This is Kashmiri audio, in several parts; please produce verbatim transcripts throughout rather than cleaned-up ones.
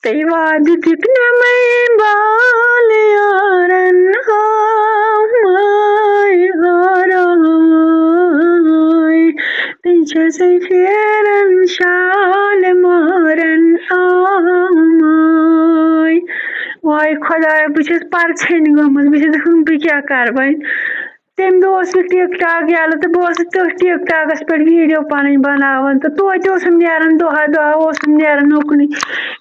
تٔمۍ وعدٕ دیُت نہٕ مےٚ بالہِ یارن آماے، آراماے۔ تٔمۍ چھَسے پھیرن شالہِ مارن آماے۔ واے خۄدایا، بہٕ چھَس پرژھٮ۪نۍ گٔمٕژ، بہٕ چھَس دَپان، بہٕ کیٛاہ کَرٕ وۄنۍ؟ تَمہِ دۄہ اوس یہِ ٹِک ٹاک یَلہٕ تہٕ بہٕ ٲسٕس تٔتھۍ ٹِک ٹاکَس پٮ۪ٹھ ویٖڈیو پَنٕنۍ بَناوان تہٕ توتہِ اوسُم نیران دۄہَے دۄہَے اوسُم نیران اُکنُے۔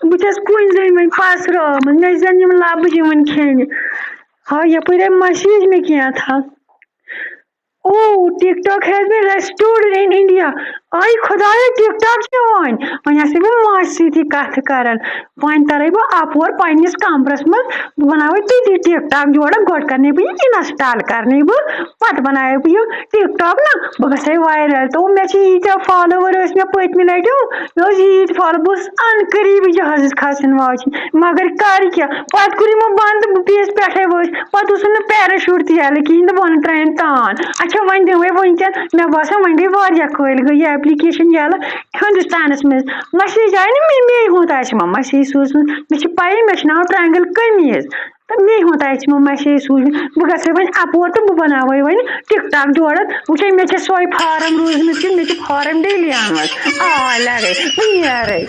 بہٕ چھَس کُنہِ زٔنۍ وۄنۍ پَسرٲومٕژ، مےٚ چھِ زَن یِم لَبہٕ یِوان کھیٚنہِ۔ ہا، یَپٲرۍ آے مسیج مےٚ کینٛژھا۔ Oh, TikTok has been restored in India. آے خۄدایا، ٹِک ٹاک چھِ وۄنۍ۔ وۄنۍ آسے بہٕ ماجہِ سۭتی کَتھٕ کَران۔ وۄنۍ تَرَے بہٕ اَپور پنٛنِس کَمرَس منٛز، بہٕ بَناوَے تٔتی ٹِک ٹاک جوڑا، گۄڈٕ کَرنَے بہٕ یہِ اِنَسٹال، کَرنَے بہٕ، پَتہٕ بَناوَے بہٕ یہِ ٹِک ٹاک نا، بہٕ گژھَے وایرَل۔ تو مےٚ چھِ ییٖتیٛاہ فالووَر ٲسۍ مےٚ پٔتمہِ لَٹہِ، مےٚ اوس ییٖتۍ فالو، بہٕ اوسُس اَن قریٖبٕے جہازَس کھَسٕنۍ واجِنۍ، مگر کَرٕ کیٛاہ؟ پَتہٕ کوٚر یِمو بنٛد، بہٕ پیٚیَس پٮ۪ٹھَے ؤسۍ، پَتہٕ اوسُم نہٕ پیراشوٗٹ تہِ یَلہٕ کِہیٖنۍ تہٕ بۄنہٕ ترٛایَم تان۔ اچھا، وۄنۍ دِمَے وٕنکٮ۪ن، مےٚ باسان وۄنۍ گٔے واریاہ کٲلۍ گٔے یہِ ایپلیکیشن یَلہٕ ہِندُستانَس منٛز۔ مسیج آیہِ نہٕ مےٚ، مے ہوت آسہِ یِمَن مسیج سوٗزمٕژ۔ مےٚ چھِ پَیی، مےٚ چھُ ناو ٹرٛاینٛگٕل قمیٖض۔ تہٕ مے ہوت آسہِ یِمَن مسیج سوٗزمٕژ۔ بہٕ گژھٕ وۄنۍ اَپور تہٕ بہٕ بَناوَے وۄنۍ ٹِک ٹاک جوڑَن۔ وٕچھَے، مےٚ چھےٚ سۄے فارم روٗزمٕژ کِنہٕ مےٚ چھِ فارم ڈیلی آمٕژ۔ آ، لَگَے، بہٕ نیرَے۔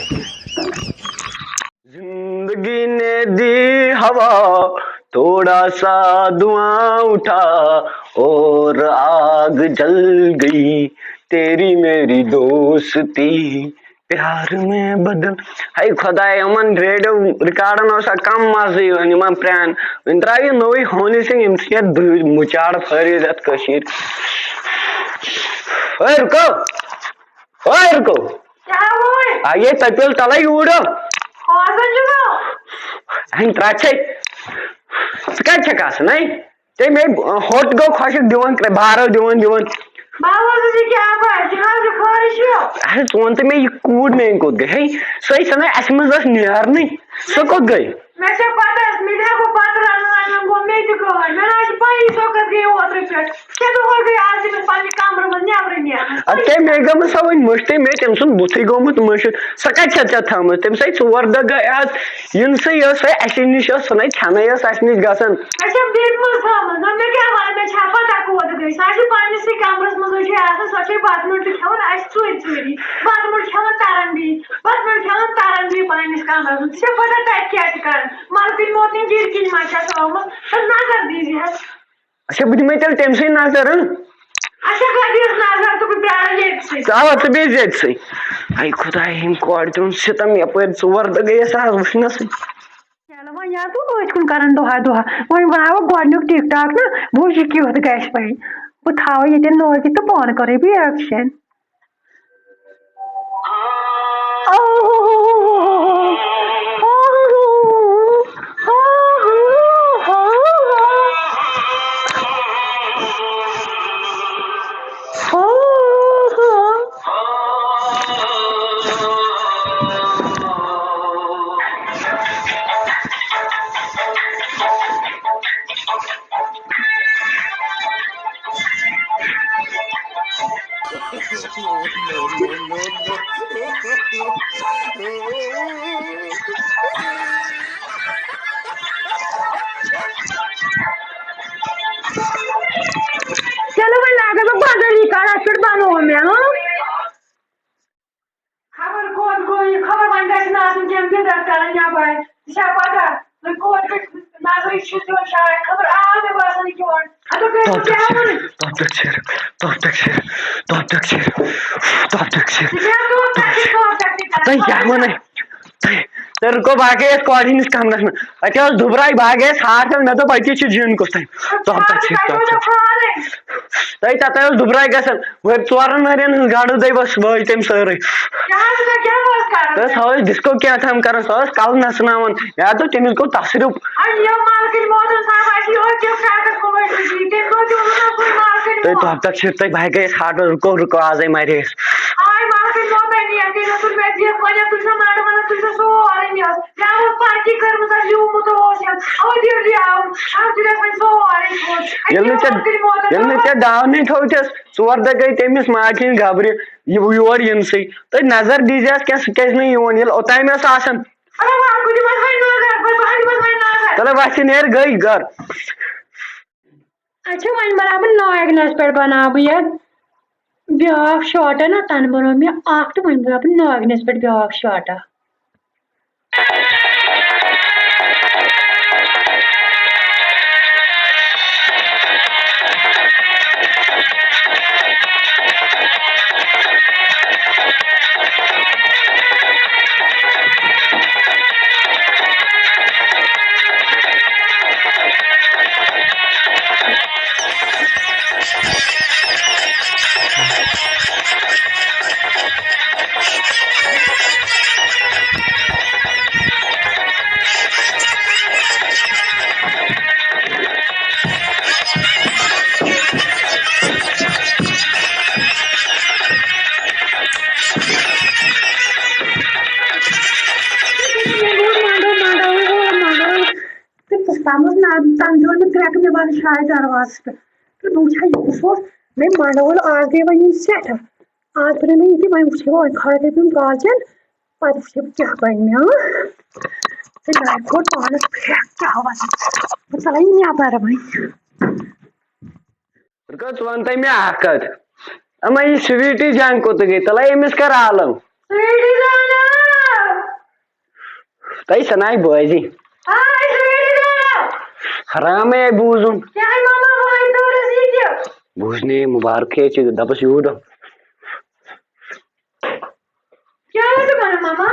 زندگی نے دی ہوا، تھوڑا سا دھواں اٹھا اور آگ جل گئی، تیری میری دوستی پیار میں بدل۔ ہے خۄدایا، یِمَن ریڈیو ریکارڈن اوس کم مزٕ یِوان، یِمَن پرٛانٮ۪ن۔ وۄنۍ درٛاو یہِ نوٚوُے ہونی سنگھ، أمۍ سٕنٛدۍ دٔدۍ مُچاڑ پھٲرِتھ یَتھ کٔشیٖرِ۔ ہے رُکو، ہے رُکو۔ کیٛاہ ووٚن؟ آ، یے تٔپِل تَلَے یوٗرۍ۔ آسان چھُ گوٚو۔ ہَنہِ ترٛٹھ چھے۔ ژٕ کَتہِ چھَکھ آسان، ہے؟ ژےٚ مے ہوٚٹ گوٚو خۄشٕک دِوان، کرٛے-، بارو دِوان، دِوان۔ بہٕ حظ چھُس یہِ کیٛاہ پَے، یہِ حظ چھُ خٲرٕے چھُ۔ اَہَن، ژٕ وَن تہٕ مےٚ، یہِ کوٗر میٛٲنۍ کوٚت گٔے؟ ہے، سۄے چھَنہ اَسہِ منٛز ٲس نیرنٕے، سۄ کوٚت گٔے؟ مےٚ چھےٚ پَتہ، مےٚ تہِ ہٮ۪کو بَتہٕ رَنُن وَنُن گوٚو مےٚ تہِ گٲڑۍ۔ مےٚ نہ حظ چھِ پَیی، سۄ کَتھ گٔے اوترٕ پٮ۪ٹھ۔ شےٚ دۄہ گٔے آز أمِس پننہِ کمرٕ منٛز نٮ۪برٕ نیرنس۔ اَدٕ کیٛاہ، مےٚ گٔمٕژ سۄ وۄنۍ مٔشتٕے، مےٚ تٔمۍ سُنٛد بُتھٕے گوٚمُت مٔشِتھ۔ سۄ کَتہِ چھےٚ ژےٚ تھٲومٕژ؟ تٔمِس ہے ژور دۄہ گٔے آز یِنسٕے، ٲس سۄے اَسی نِش، ٲس سۄ نَے کھٮ۪نَے ٲس اَسہِ نِش گژھان۔ اچھا، بیٚیہِ کُس تھٲومٕژ؟ نہ، مےٚ کیٛاہ وَنہٕ، مےٚ چھےٚ پَتہ کوٚت گٔے۔ سۄ چھِ پننِسٕے کمرس منٛز، أسۍ چھِ آسان، سۄ چھے بَتہٕ میوٚنٛڈ تہِ کھٮ۪وان اَسہِ ژوٗرِ ژوٗری۔ بَتہٕ میوٚنٛڈ کھٮ۪وان تَران بیٚیہِ، بَتہٕ میوٚنٛڈ کھٮ۪وان تَران بیٚیہِ پننِس کمرس منٛز۔ ژےٚ چھےٚ پَتہ تَتہِ کیٛاہ چھِ کَران؟ مَلکٕنۍ موتٕنۍ گِرِ کِنۍ ما چھَس آمٕژ؟ تہٕ نظر دیٖزِ حظ۔ اچھا، بہٕ دِمے تیٚلہِ تٔمۍ سٕے نظر، اۭں؟ اچھا، گۄڈٕ دِژ نظر تہٕ بہٕ پیارٕ ییٚتہِ سٕے۔ ژٕ آوا، ژٕ بیٚہہ ییٚتہِ سٕے۔ اے خۄداے، ییٚمۍ کورِ دیُن سِتم، یَپٲرۍ ژور دۄہ گٔیَس آز وٕچھنَسٕے۔ چلو وۄنۍ یار، ژٕ أتھۍ کُن کران دۄہا دۄہا۔ وۄنۍ بناوو گۄڈٕنیُک ٹِک ٹاک نا، بہٕ وٕچھِ یہِ کیُتھ گژھِ وۄنۍ۔ بہٕ تھاوٕ ییٚتٮ۪ن لٲگِتھ تہٕ پانہٕ کرٕ بہٕ ایکشن۔ چلو وۄنۍ لاگے بہٕ بدل یہِ کَڑ، اَتھ پٮ۪ٹھ بَنوو مےٚ، ہاں؟ خبر کوٚت گوٚو یہِ، خبر وۄنۍ گژھِ نہٕ آسُن کینٛہہ، بِدعت کَران یَپٲرۍ۔ ژےٚ چھا پَتہ، وۄنۍ کوٚت گٔے نظرٕے چھِ دِوان شاید، خبر آو مےٚ باسان یہِ کیٛاہ وَنہِ۔ اَدٕ گٔے تَب تَتھ کیٛاہ وَنٕنۍ؟ تَب تَتھ چھِ، تَب تَتھ چھِ، تَب تَتھ چھِ، تَب تَتھ چھِ۔ ژٕ کیٛاہ گوٚو تَتہِ، تَتہِ کیٛاہ وَنَے؟ تۄہہِ، تۄہہِ رُکو، بہٕ ہا گٔیَس کورِ ہِنٛدِس کَمرَس منٛز۔ اَتہِ اوس دُبراے، بہٕ ہا گٔیَس ہاٹھ منٛز، مےٚ دوٚپ، اَتہِ چھُ جِن کُس تام۔ تَب تَتھ چھِ، تَب تَتھ چھِ۔ تۄہہِ تَتہِ اوس دُبراے گژھان۔ وۄنۍ ژورَن ؤرین ہٕنٛز گنڈٕ دٔے بس وٲج تٔمۍ سٲرٕے۔ کیٛاہ حظ، تۄہہِ کیٛاہ اوس کران؟ تہٕ سۄ ٲس ڈسکو کیٛاہ تام کران، سۄ ٲس کَلہٕ نژناوان۔ مےٚ دوٚپ تٔمِس گوٚو تصرُف۔ اَدٕ یہِ مالکٕنۍ موتُن صاحب آسہِ یِہوٚے ٹِک ٹاکَس کُن وٲتمٕتۍ، تٔمۍ گوٚو تیوٗت نہ کُنہِ مالکٕنۍ تہٕ موت۔ تۄہہِ تَتھ چھِ، تۄہہِ بہٕ گٔیَس ہاٹَس، رُکو، رُکو، آزَے مَرے أسۍ۔ آے مالکٕنۍ موتَے نِیَکھ، تٔمۍ اوس مےٚ دِتھ گۄڈٕنٮ۪تھ، تُہۍ چھِو نَٹہٕ وَنان، تُہۍ چھِو سورُے نِیَکھ۔ مےٚ اوس پارٹی کٔرمٕژ، اَتھ لیوٗمُت اوس یَتھ۔ اَوَے دِیو لیاوُن۔ اَتھ دِیو وۄنۍ سورُے ژھوٚٹ۔ ییٚلہِ نہٕ ژےٚ، ییٚلہِ نہٕ ژےٚ داونٕے تھوٚو تھَس، ژور دۄہ گٔے تٔمِس ماجہِ ہِنٛدۍ گبرِ یہِ یور یِنسٕے۔ تُہۍ نظر دیٖزِہَس کینٛہہ، سُہ کیٛازِ نہٕ یِوان، ییٚلہِ اوٚتام اوس آسان۔ اَدٕ وَلہٕ بہٕ دِمَس وۄنۍ نظر، بہٕ، بہٕ دِمَس وۄنۍ نظر۔ تَلے وۄتھ ژٕ نیر گٔے گَر۔ اچھا، وۄنۍ بَناو بہٕ ناگنَس پٮ۪ٹھ، بَناو بہٕ یَتھ بیٛاکھ شاٹا نا، تَنہٕ بَنوو مےٚ اَکھ تہٕ وۄنۍ بَناو بہٕ ناگنَس پٮ۪ٹھ بیٛاکھ شاٹا۔ تہٕ تَمہِ ساتہٕ اوس نہ تَنہٕ دیُن نہٕ کرٛٮ۪کہٕ مےٚ باسان شاید دروازَس پٮ۪ٹھ۔ تہٕ بہٕ وٕچھِ ہا یہِ کُس اوس، مےٚ مَنڈٕ وول آز گٔے وۄنۍ یِم سٮ۪ٹھاہ۔ آز پَرِ مےٚ یہِ تہِ، وۄنۍ وٕچھِ بہٕ، وۄنۍ کھالہٕ بہٕ یِم کالچَن، پَتہٕ وٕچھِ بہٕ کیٛاہ بَنہِ مےٚ، ہاں۔ تہٕ مےٚ کوٚر پانَس پھرٛٮ۪کھ کیٛاہ وَنہٕ، بہٕ ژَلے نٮ۪بَر وۄنۍ۔ رُکو، ژٕ وَن تہٕ مےٚ اَکھ کَتھ۔ اَما یہِ سویٖٹی جان کوٚت گٔے؟ تَلے أمِس کَر عالم۔ سویٖٹی جان! تۄہہِ سَناے بٲزی۔ آے سویٖٹی جان! حرامے آے بوٗزُن۔ کیٛاہ آے ماما وۄنۍ کوٚرُس یہِ تہِ؟ بوٗز نے مُبارک ہے چھِ دَپَس یوٗر۔ کیٛاہ ٲسٕکھ وَنان ماما؟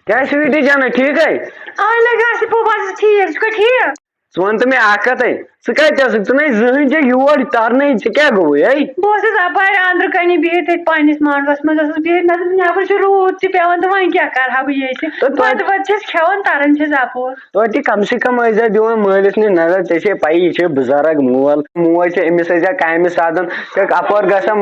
کیٛاہ سویٖٹی جانا، ٹھیٖک ہے؟ اَہَن حظ، اَصٕل پٲٹھۍ، بہٕ حظ چھَس ٹھیٖک، ژٕ چھُکھا ٹھیٖک؟ ژٕ وَن تہٕ مےٚ اَکھ کَتھَے، ژٕ کَتہِ ٲسٕکھ؟ ژٕ نَے زٕہٕنۍ چھَکھ یور تَرنَے، ژےٚ کیٛاہ گوٚوُے ہے؟ بہٕ ٲسٕس اَپارِ أنٛدرٕ کَنی بِہِتھ، ییٚتہِ پنٛنِس مانٛڈوَس منٛز ٲسٕس بِہِتھ، مےٚ دوٚپ، نٮ۪بَر چھُ روٗد تہِ پٮ۪وان تہٕ وۄنۍ کیٛاہ کَرٕ ہا بہٕ ییٚتہِ؟ تہٕ توتہِ بَتہٕ وَتہٕ چھَس کھٮ۪وان، تَران چھَس اَپور۔ توتہِ کم سے کم ٲسۍ زِ دِوان مٲلِس نِش نظر، ژےٚ چھے پَیی، یہِ چھُ بُزرگ مول، موج چھِ أمِس ٲسۍ زِ کامہِ ساتَن، ژٕ اَپور گژھان۔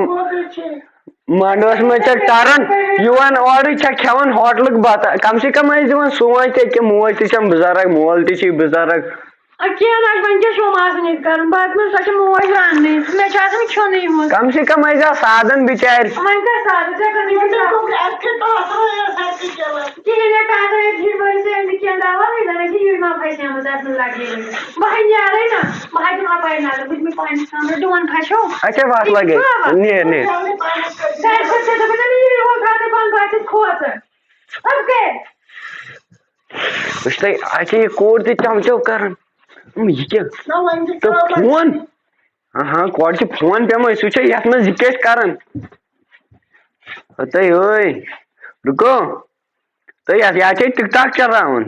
مانڈوَس منٛز چھَکھ تَران، یِوان اورٕ چھَکھ کھٮ۪وان ہوٹلُک بَتہٕ۔ کم سے کم ٲسۍ دِوان سونٛچ تہِ کہِ موج تہِ چھَم بُزرگ، مول تہِ چھُے بُزرگ۔ اَدٕ کینٛہہ نہ حظ، وۄنۍ کیٛاہ چھُ یِم آسان ییٚتہِ کَرُن؟ بَتہٕ منٛز سۄ چھِ موج رَننٕے، مےٚ چھُ آسان کھیوٚنٕے یوت۔ کم سے کم ٲسۍ زِ سادَن بِچارِ۔ وۄنۍ کیٛاہ سادَن؟ ژےٚ کٔرمٕتۍ چھِ سادَن؟ کِہیٖنۍ نہٕ، تَتھ ٲسۍ ہِٹ ؤرِتھ أنۍ نہٕ کینٛہہ دَوا، وۄنۍ زَن ٲسۍ یہِ یُرما پھَسیمٕژ اَتھ منٛز لَگٲومٕتۍ۔ بہٕ ہاے نیرَے نہ، بہٕ ہاے دِمہٕ اَپارِ نظر، بہٕ دِمہٕ پنٛنِس کَمرَس ڈُوَن پھَشو۔ اچھا، وَتھ لَگے۔ ٹھیٖک چھُوا؟ نیر، نیر۔ گَرِ چھَس ژےٚ دَپان، مےٚ یہِ یور تھاو تہٕ بۄن بہٕ آسٮ۪س کھوژان۔ اَدٕ کیٛاہ؟ وٕچھ تۄہہِ، اَتہِ چھِ یہِ کوٗر تہِ چَو چَو کَران۔ یِم یہِ کیٛاہ؟ نہ، وۄنۍ تہِ تہٕ کَرو وۄنۍ۔ فون؟ ہاں، ہاں، کورِ چھِ فون پٮ۪وان، أسۍ وٕچھو یَتھ منٛز یہِ کیٛاہ چھِ کَران۔ ہَتَے ٲے، رُکو۔ تہٕ یَتھ، یَتھ چھے ٹِک ٹاک چلاوُن۔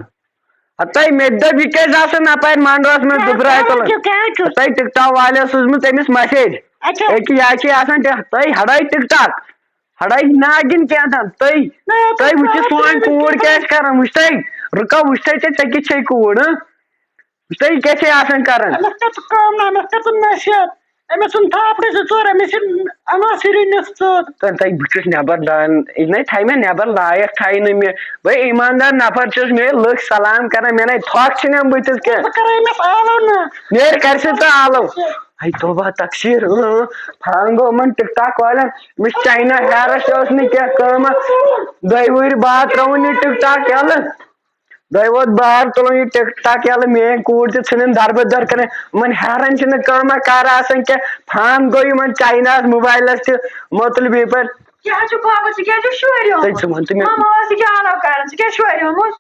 ہَتَے مےٚ تہِ دوٚپ، یہِ کیٛازِ آسان اَپارِ مانڈوَس منٛز کیٛاہ، دُبراے کیٛاہ تُلان؟ چھُ، کیٛاہ چھُ؟ ہَتَے ٹِک ٹاک والٮ۪و سوٗزمٕژ أمِس مسیج۔ اچھا۔ أکہِ یہِ چھِ آسان ٹِک، تۄہہِ ہَڑٲے ٹِک ٹاک۔ ہَڑٲے ناگِن کیٛاہ تام۔ تُہۍ، نہ، تُہۍ تُہۍ وٕچھِو کیٛاہ سٲنۍ کٔرِو کوٗر کیٛاہ؟ کیٛاہ چھِ کَران۔ وٕچھ تُہۍ، رُکا، وٕچھ تُہۍ، ژےٚ، ژےٚ کِژھ چھے کوٗر، ہہ؟ وٕچھ تُہۍ، یہِ کیٛاہ چھے آسان کَران؟ أمِس کیٛاہ چھُ کٲم نہ، أمِس کیٛاہ چھُ نصیحت؟ أمِس چھُنہٕ تھاپڑٕے زٕ ژور، أمِس چھِ اَنان سِرِنِس ژوٚد۔ تہٕ تۄہہِ، بہٕ چھُس نٮ۪بر دران، یہِ نَے تھایہِ مےٚ نٮ۪بر، لایق تھایہِ نہٕ مےٚ۔ بہٕ ایٖماندار نفر چھُس، مےٚ لُکھ سلام کران، مےٚ نَے تھۄکھ چھِنہٕ یِم بٕتھِس کینٛہہ۔ ژٕ کَران أمِس آلو نہ۔ نیرِ کَرِ سا ژٕ آلو۔ ہے توبہ تقصیر، اۭں، فان گوٚو یِمن ٹِک ٹاک والٮ۪ن۔ أمِس چاینا ہیرس تہِ اوس نہٕ کینٛہہ کٲمہ۔ دۄیہِ وُہرِ بعد ترٛووُن یہِ ٹِک ٹاک یَلہٕ۔ دۄیہِ ووت بار تُلُن یہِ ٹِک ٹاک یَلہٕ، میٛٲنۍ کوٗر تہِ ژھٕنٕن دربہٕ در کَرٕنۍ۔ یِمن ہیرن چھِنہٕ کٲمہ کار آسان کینٛہہ۔ فان گوٚو یِمن چایناہس موبایلس تہِ مطلبی پٲٹھۍ۔ کیٛاہ چھُ بابا، ژٕ کیٛازِ چھُکھ شورِ تُہۍ آمُت؟ ژٕ وَن تہٕ مےٚ۔ ماما اوس یہِ کیٛاہ آلو کران، ژٕ کیٛازِ شورِ آمُت؟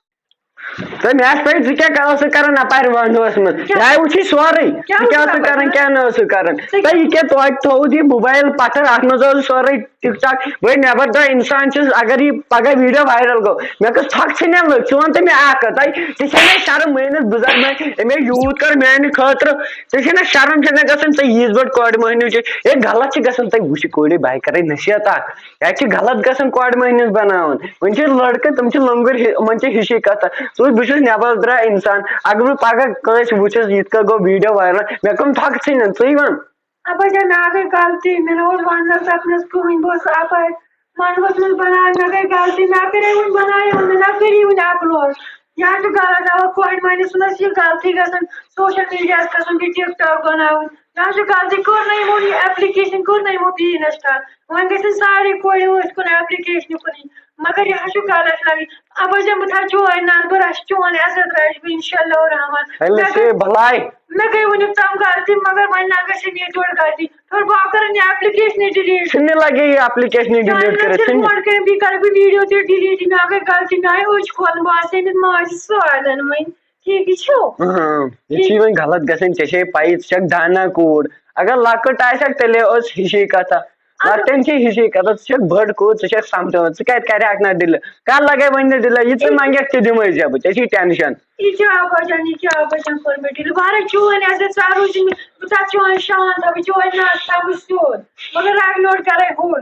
تہٕ مےٚ آسہِ پَے ژٕ کیٛاہ ٲسٕکھ کران اَپارِ وانڈوَس منٛز۔ کیٛاہ؟ مےٚ وٕچھُے سورُے۔ کیٛاہ ژٕ کیٛاہ اوسُکھ ٲسٕکھ کران، کران؟ کیٛاہ نہٕ ٲسٕکھ کران۔ ژٕ تۄہہِ یہِ کیٛاہ، توتہِ تھووُتھ یہِ موبایل پَتھر، اَتھ منٛز اوس سورُے ٹِک ٹاک۔ بٔڑۍ نٮ۪بر درٛاے اِنسان چھُس، اگر یہِ پگاہ ویٖڈیو وایرل گوٚو، مےٚ کٔژ تھۄکھ ژھٕنن لٔگۍ۔ ژٕ وَن تہٕ مےٚ اَکھ کَتھ، تۄہہِ، ژےٚ چھےٚ نہ شرم؟ میٛٲنِس بُزرگ، مےٚ، أمۍ ہے یوٗت کٔر میٛانہِ خٲطرٕ، ژےٚ چھےٚ نہ شرم چھےٚ نہ گژھان؟ ژےٚ ییٖژ بٔڑ کورِ مٔہنیو چھے، ہے غلط چھِ گژھان۔ تۄہہِ وٕچھِو کورِ، بہٕ ہَے کَرَے نصیحت اَکھ، یہِ حظ چھِ غلط گژھان کورِ مٔہنِس بَناوان۔ وۄنۍ چھِ لٔڑکہٕ، تِم چھِ لۄنٛگٕرۍ ہِ-، یِمَن چھِ ہِشی کَتھا۔ ژٕ وٕچھ، بہٕ چھُس نٮ۪بر درٛاے اِنسان، اگر بہٕ پگاہ کٲنٛسہِ وٕچھَس یِتھ کٔنۍ گوٚو ویٖڈیو وایرل، مےٚ کٕم تھۄکھ ژھٕنن، ژٕے وَن۔ اَپٲرۍ چھےٚ مےٚ اَکٕے غلطی، مےٚ نہ اوس وَننَس دَپنَس کٕہٕنۍ، بہٕ ٲسٕس اَپٲرۍ مَنڈوَس منٛز بَناوان، مےٚ گٔے غلطی، مےٚ کَرے وۄنۍ بَناوٕنۍ، مےٚ نہ کٔری وۄنۍ اَپلوڈ۔ یہِ حظ چھُ غلط، اَوا کورِ مۄہنِوِس منٛز چھِ یہِ غلطی گژھان، سوشَل میٖڈیاہَس کھَسُن، بیٚیہِ ٹِک ٹاک بَناوُن۔ یہِ حظ چھُ غلطی، کٔر نہٕ یِمو یہِ ایپلیکیشن، کٔر نہٕ یِمو بیٚیہِ انسٹال۔ وۄنۍ گژھن سارے کورِ ٲسۍ کُن ایپلیکیشنہِ کُنٕے، مگر یہِ حظ چھُ غلط لگان۔ اَپٲرۍ چھَم بہٕ تھاوٕ چون نمبر، اَسہِ چھُ چون عزت رَچھِ بہٕ، انشاءاللہ الرحمن۔ ہے، مےٚ مےٚ گٔے، چھے بھلاے۔ مےٚ گٔے وٕنیُک تام غلطی، مگر وۄنۍ نہ گژھِ یہِ ییٚتہِ یورٕ غلطی۔ تھوڑا بہٕ آو کَرُن یہِ ایپلیکیشنٕے ڈِلیٖٹ۔ ژھٕننہِ لگے یہِ ایپلیکیشنٕے ڈِلیٖٹ کٔرِتھ، ژھٕننہِ۔ برونٛٹھ کَنہِ بیٚیہِ کَرٕ بہٕ ویٖڈیو تہِ ڈِلیٖٹ، یہِ مےٚ گٔے غلطی، مےٚ آیہِ أچھ کھولنہٕ، بہٕ آسہٕ أمِس ماجہِ سُہ آنان وۄنۍ۔ ٹھیٖک، یہِ چھُ۔ اہاں، یہِ چھِ یِوان غلط گژھان۔ ژےٚ چھے پَیی، ژٕ چھَکھ دانا کوٗر۔ اگر لۄکٕٹ آسہِ ہَکھ، تیٚلے ٲس ہِشی کَتھا۔ اَدٕ لۄکٹٮ۪ن چھِ ہِشی کَتھا، ژٕ چھَکھ بٔڑ کوٗر، ژٕ چھَکھ سَمجھاوان، ژٕ کَتہِ کَرِ ہَکھ نہ ڈِلے؟ کَر لَگے وۄنۍ نہٕ ڈِلے؟ یہِ ژٕ منٛگَکھ، تہِ دِمَے ژےٚ بہٕ، ژےٚ چھی ٹٮ۪نشَن۔ یہِ کیٛاہ بَچان، یہِ کیٛاہ بَچان کوٚر مےٚ ڈِلے؟ واریاہ چون عزت ژاروٗ چھِ مےٚ، بہٕ تَتھ چون شان تھاوٕ، چون ناز تھاوٕ سیوٚد۔ مگر رَگہٕ نوٹ کَرَے ہُر۔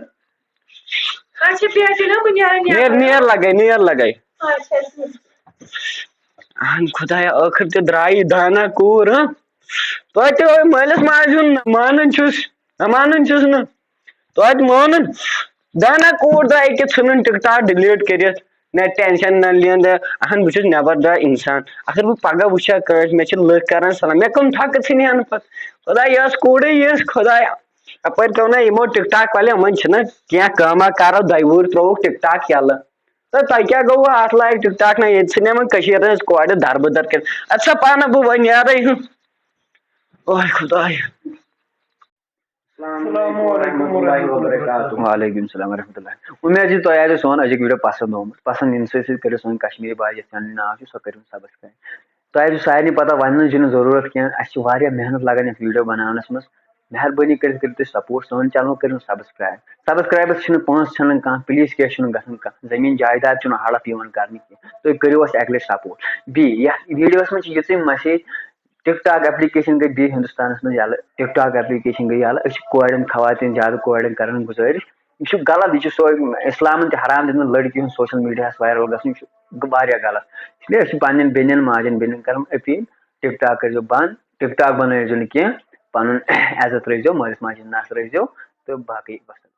اچھا، بیٚیہِ تہِ نہ بہٕ نیرٕ نیر، نیر۔ نیر لَگے، نیر لَگے۔ اچھا، ٹھیٖک۔ اہن خدایا، ٲخٕر تہِ درٛایہِ دانا کوٗر، ہاں؟ توتہِ تہِ مٲلِس ماجہِ ہُنٛد مانان چھُس، نہ مانان چھُس نہٕ۔ توتہِ مونُن۔ دانا کوٗر درٛایہِ کہِ ژھٕنُن TikTok ڈِلیٖٹ کٔرِتھ۔ نہ ٹینشن، نہ لیند۔ اہن، بہٕ چھُس نٮ۪بر درٛاے اِنسان۔ اگر بہٕ پگاہ وٕچھِ ہا کٲنٛسہِ، مےٚ چھِ لٔکھ کران سلام، مےٚ کٕم تھۄکہٕ ژھٕنہِ ہن پتہٕ؟ خدایا، یۄس کوٗرٕے یِژھ، خدایا۔ اَپٲرۍ گوٚو نہ یِمو TikTok والٮ۪و، یِمن چھِنہ کینٛہہ کٲمہ کرو، دۄیہِ وُہٕرۍ ترٛووُکھ TikTok یَلہٕ۔ تہٕ تۄہہِ کیٛاہ گوٚوٕ اَتھ لایق TikTok نہ؟ ییٚتہِ ژھٕنہِ یِمن کٔشیٖرِ ہٕنٛز کورِ دربٕدر کٔرِتھ۔ اَدٕ سا پانہٕ بہٕ وۄنۍ نیرَے۔ اوے خدایا۔ السلام علیکم ورحمۃ اللہ وبرکاتہ۔ وعلیکم السلام ورحمۃ اللہ۔ اُمید چھِ تۄہہِ آسہِ سون أزیُک ویٖڈیو پسنٛد آمُت۔ پسنٛد یِنہٕ سۭتۍ سۭتۍ کٔرِو سٲنۍ کشمیٖری باے یَتھ چینلہِ ناو چھُ، سۄ کٔرِو سبسکرایب۔ تۄہہِ آسِوٕ سارنٕے پتہ، وننٕچ چھِنہٕ ضروٗرت کینٛہہ، اَسہِ چھِ واریاہ محنت لگان یَتھ ویٖڈیو بناونَس منٛز۔ مہربٲنی کٔرِتھ کٔرِو تُہۍ سپورٹ، سٲنۍ چینل کٔرِو سبسکرایب۔ سبسکرایبس چھِنہٕ پونٛسہٕ ژھٮ۪نان کانٛہہ، پلیز کینٛہہ چھُنہٕ گژھان کانٛہہ، زٔمیٖن جایداد چھُنہٕ ہڑپ یِوان کرنہٕ کینٛہہ۔ تُہۍ کٔرِو اَسہِ اَکہِ لٹہِ سپورٹ۔ بیٚیہِ یَتھ ویٖڈیوَس منٛز چھِ یِژٕے مسیج، TikTok ایپلیکیشن گٔے بیٚیہِ ہندوستانَس منٛز یَلہٕ، TikTok ایپلیکیشن گٔے یَلہٕ۔ أسۍ چھِ کورٮ۪ن، خواتین، زیادٕ کورٮ۪ن کران گُزٲرِش، یہِ چھُ غلط، یہِ چھُ سورُے، اِسلامن تہِ حرام دیُتمُت لڑکی ہُنٛد سوشل میٖڈیاہَس وائرل گژھُن، یہِ چھُ واریاہ غلط۔ اس لیے أسۍ چھِ پننٮ۪ن بیٚنٮ۪ن، ماجٮ۪ن، بیٚنٮ۪ن کران اپیٖل، TikTok کٔرۍزیو بنٛد، TikTok بنٲیزیو نہٕ کینٛہہ، پنُن عزت رٔٹۍزیو، مٲلِس ماجہِ ہِنٛدۍ نس رٔٹۍزیو تہٕ باقٕے وسلام۔